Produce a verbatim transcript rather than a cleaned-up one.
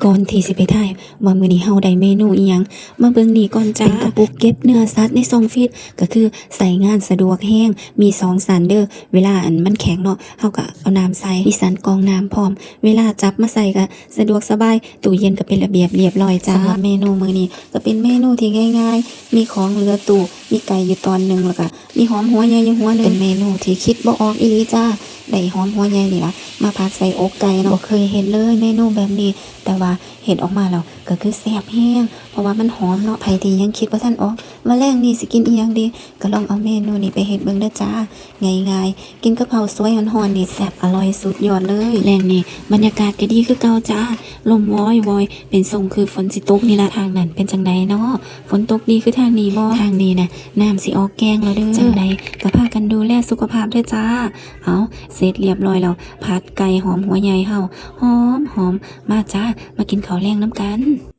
ก่อนที่สิไปถ่ายว่ามื้อนี้เฮาได้เมนูอิหยัง มาเบิ่งนี่ก่อนจ้า เป็นกระปุกเก็บเนื้อสัตว์ในช่องฟรีซ ก็คือใช้งานสะดวกแฮง มีสองชั้นเด้อ เวลาอันมันแข็งเนาะ เฮาก็เอาน้ำใส่ มีชั้นกรองน้ำพร้อม เวลาจับมาใส่ก็สะดวกสบาย ตู้เย็นก็เป็นระเบียบเรียบร้อยจ้า สำหรับเมนูมื้อนี้ก็เป็นเมนูที่ง่ายๆ มีของเหลือตู้ มีไก่อยู่ตอนหนึ่ง แล้วก็มีหอมหัวใหญ่อยู่หัวหนึ่ง เป็นเมนูที่คิดบ่ออกอีหลีจ้า ได้หอมหัวใหญ่นี่ล่ะ มาผัดใส่อกไก่เนาะ บ่เคยเฮ็ดเลยเมนูแบบนี้ แต่ว่าเฮ็ดออกมาแล้วก็คือแซ่บแฮง เพราะว่ามันหอมเนาะ ไผที่ยังคิดบ่ทันออก ว่าแลงนี้สิกินอิหยังดี ก็ลองเอาเมนูนี้ไปเฮ็ดเบิ่งเด้อจ้า ง่ายๆ กินกับข้าวสวยฮ้อนๆนี่แซ่บอร่อยสุดยอดเลย แลงนี้บรรยากาศก็ดีคือเก่าจ้า ลมวอยๆ เป็นทรงคือฝนสิตกนี่ล่ะ ทางนั้นเป็นจั่งใดน้อ ฝนตกดีคือทางนี้บ่ ทางนี้นะ น้ำสิออกแก่งแล้วเด้อ จั่งใดก็พากันดูแลสุขภาพเด้อจ้า เอา เสร็จเรียบร้อยแล้ว ผัดไก่หอมหัวใหญ่เฮา หอมๆ มาจ้า มากินข้าวแลงนำกัน